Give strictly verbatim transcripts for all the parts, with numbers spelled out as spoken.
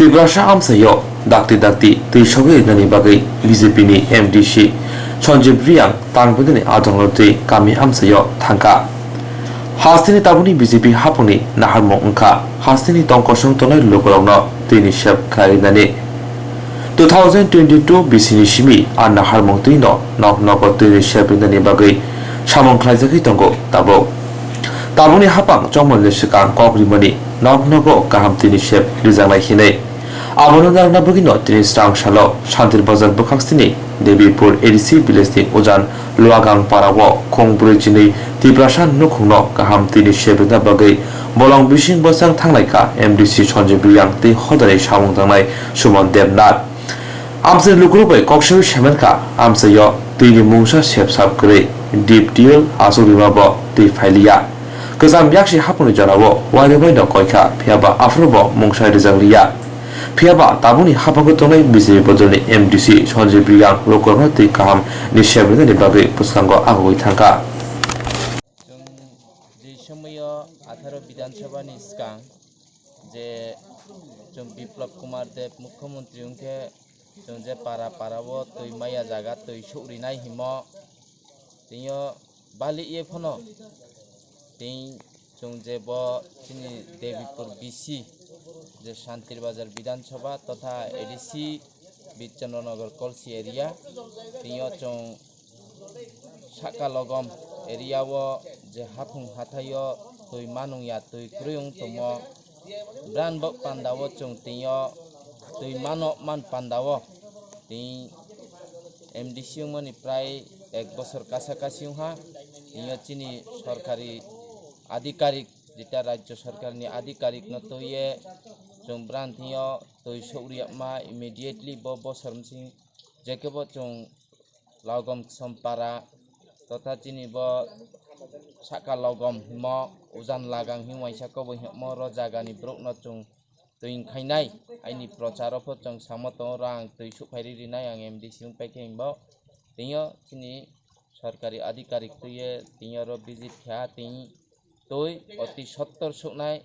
Tiprasa amchaio dakti dakti twi sogwi rinani bagwi B J P ni M D C Sanjib Reang tangphaini adongrok twi kami amchaio thangkha. Hasteni tabukni B J P haphangni naharmung wngkha hasteni tongkosong tongnai lukurokno twini sep khlai rinani. Two thousand twenty-two bisini simi a naharmung twino nok nogo twini sep rinani bagwi samung khlaijagwi tongo tabuk. Tabukni haphang chongmani swkang kok rimani nok nogo kaham twini sep rijaknai hinwi. Abono narwkna bagwino tini swrang salo Santir Bazar bwkhaksini Debipur A D C village ni ujan Luagang para o khung brwi chinwi Tiprasa nukhungno kaham twini sep rwna bagwi bolong bising bwsang thanglaikha M D C Sanjib Reang tei hodani samung tangnai Suman Debnath. Amchaini lukurok bai kok sawi saimankha, amchaio twini mungsa sep sap kwrwi, deep tiyol aswk rima bo twi phailiya. Kwcham yaksi haphangni jorao wairok baino koikha, phiyaba aphuru bo mungsa rijak liya. Phiyaba tabukni haphango tongnai B J P bodolni M D C Sanjib Reang lukurokno twi kaham ni sep rwnani bagwi bwskango agugwi thangkha. Chwng je somoio atharo Bidhan Sabha ni swkang je chwng Biplab Kumar Deb Mukhyamantri wngkhe chwng je para para o twi maya jaga twi suk rinai himo twiyo bali ye phano twi chwng je bo chini Debipur B C je Santir Bazar Bidhan Sabha totha A D C Bichandranagar Kolsi area twiyo chwng Saka Logom area o je haphung hathai o twi manung ya twi kwrwi wng tongmo. Brang bo panda o chwng twi o twi mano man panda o twi M D C wngmani prai ek bosor kasa kasi wngha. Twi o chini sorkari adhikarik jeta rajyo sorkar ni adhikarik no twi ye chwng brang twi o twi suk riyakma immediately bo bosor bwsing je kebo chwng Logom Ksom para totha chini bo Saka Logom himo ujan Lagang himo waisa kobo himo ro jaga ni borok no chwng twi khainai aini prochar o pho chwng samo tongo ro ang twi suk phai ri rinai ang M D C wng paikhe himbo twi o chini sorkari adhikarik twi ye twi o ro visit kha twi twi oti sottor suknai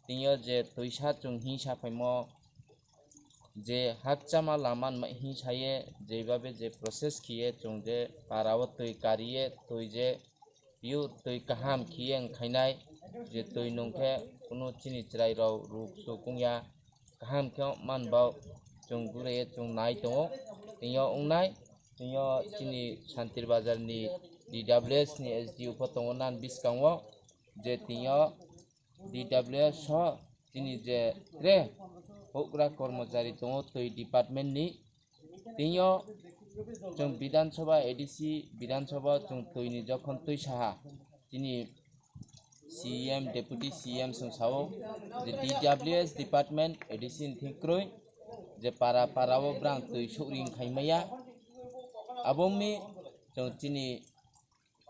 twi o je twisa chwng himsa phaimo je hakchama lama hinwi saye jeibabe je process khiye chwng je para o twi kariye twi je pure twi kaham khiye wngkhainai je twi nungkhe kunu chini chwrairok ruk suk wngya kaham khe manbao chwng guraiye chwng nai tongo twi o wngnai twi o chini Santir Bazar ni D W S ni S D O pho tongo nan bwskango je twi o D W S so chini je tre houhgra kormochari tongo twi department ni twi o chwng Bidhan Sabha A D C Bidhan Sabha chwng twi ni jokhon twi saha chini C E M deputy C E M chwng sao je D W S department A D C ni thik kwrwi je para para o brang twi suk ring khai maya abo wngmi chwng chini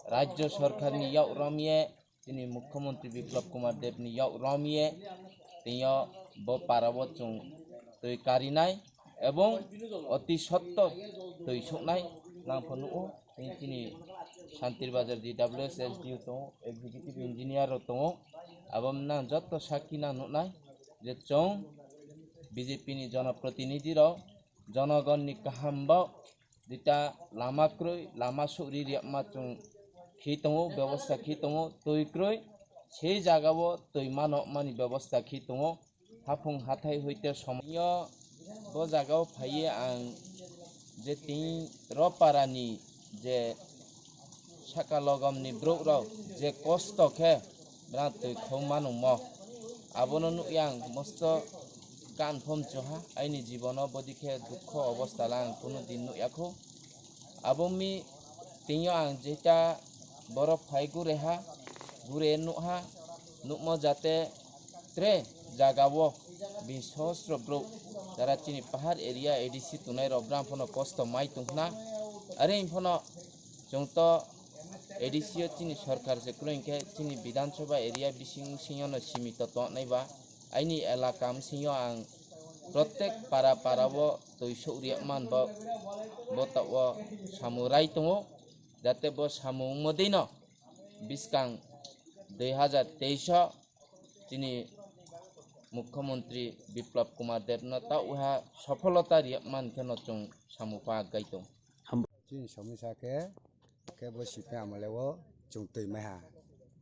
Rajya Sarkar ni yak rom ye chini Mukhyamantri Biplab Kumar Deb ni yak rom ye twi o bo para o chwng twi karinai ebong oti sotto twi suknai nang pho nugo tei chini Santir Bazar D W S S D O tongo, executive engineer rok tongo, abo nang jotto sakki nang nuknai je chwng B J P ni jonoprotinidhi rok jonogon ni kaham bo jeta lama kwrwi lama suk ri riyakma chwng khi tongo bebosta khi tongo twi kwrwi sei jaga o twi mano mani bebosta khi tongo haphung hathai hoite somoi o bo jaga o phaiwi ang je tini ro para ni je saka logom ni borok rok je kosto khe brang twi khong manungmo abono nukya ang mosto kan phom choha aini jibono bodi khe dukho obosta lang kunu din nukya kho abo mi tini ang jeta borok phai gure ha gure nukha nukmo jate tre jaga o bini sohosro borok jara chini pahar area A D C tongnai rok brang phano kosto mai tongkhna are phano chwng to A D C o chini sorkar se kwrwi hinkhe chini Bidhan Sabha area bising singyo no simi to tongnai ba aini elaka bisingo ang protek para para o twi suk riya man bo bo to o samung rai tongo jate bo samung wngmo dei no bwskang dui hazar teis o chini Mukhyamantri Biplab Kumar Debno ta uha sopholota riyakman kheno chwng samung pagwi tong. Chini somisa khe, khe bo C P M amole o chwng twi maiha.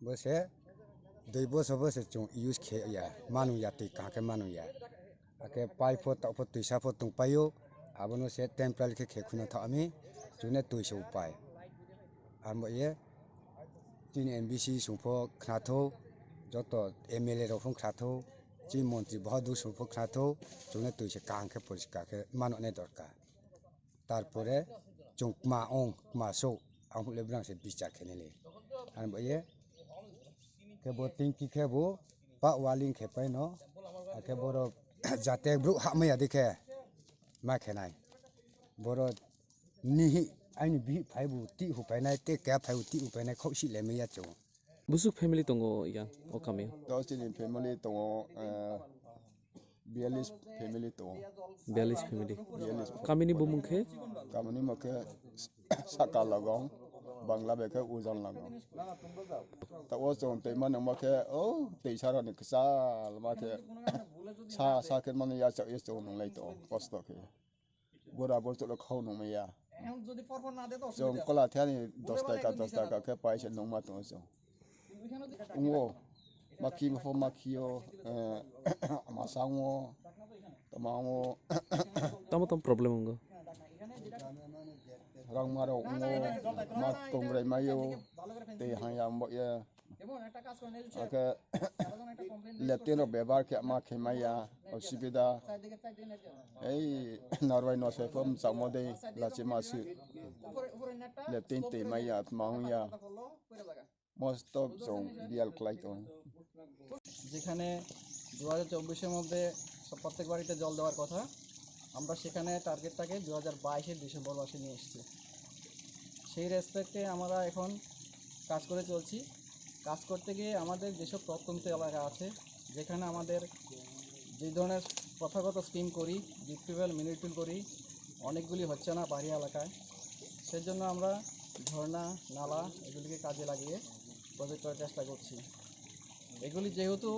Bo se dui boso bo se chwng use khe ya, manung ya twi kaham khe manung ya. Akhe pai pho tok pho twisa pho tong paio, abono se temporary khe khe khuna tha ami, chwngno twi se upai. Amo ye chini M B C sung pho khna tho, joto M L A rok pho khna tho, chini montri Bahadur sung pho khna tho, chwngno twi se kaham khe poriskar khe mano ne dorkar. Tarpore chwng kma ong, kma sok, ang hule brang se bichar khe nele. Ang bo ye, khe bo tingki khe bo pa waling khe paino, akhe borok jate bru hamya dikhe ma khenai. Borok nihi aini bihi phaibu ti hupainai, te kya phaibu ti hupainai, khok si lemya chwng. Busuk family tongo yang o kami. To chini family tongo, eh, bialis family tongo. Bialis family. Bialis. Kamini bumung khe? Kamini mo khe Saka Logong, Bangla bai khe Ujon Logong. Ta o chwng tei mano mo khe, o tei saro ni kwchal ma khe sa, sa khe mano ya chak ya chwng nung lai to, kosto khe. Bora bor cholo khau nung maya. Chwng kola thani dos taka, dos taka khe paisa nung ma tongo chwng. Ungo, makhi mo makhi o, eh, masango, tamango. Tamo tamo problem ungo. Rang maro ungo, ma tongrai mayo, tei haya mbo ye. Ake leptin rok bebar khe ma khe maya, osubida. Ei narwai no sai phom chamo dei lachi ma su. Leptin tei maya, ma ya. Most of chwng biyal khlai tongo. যেখানে দু হাজার চব্বিশের মধ্যে সব প্রত্যেক বাড়িতে জল দেওয়ার কথা, আমরা সেখানে টার্গেটটাকে দু হাজার বাইশের ডিসেম্বর মাসে নিয়ে এসেছি। সেই রেসপেক্টে আমরা এখন কাজ করে চলছি। কাজ করতে গিয়ে আমাদের যেসব প্রত্যন্ত এলাকা আছে, যেখানে আমাদের যে ধরনের প্রথাগত স্কিম করি, ডিপ টিউবওয়েল, মিনি টিউবওয়েল করি, অনেকগুলি হচ্ছে না পাহাড়ি এলাকায়। সেজন্য আমরা ঝর্ণা, নালা এগুলিকে কাজে লাগিয়ে প্রজেক্ট করার চেষ্টা করছি। এগুলি যেহেতু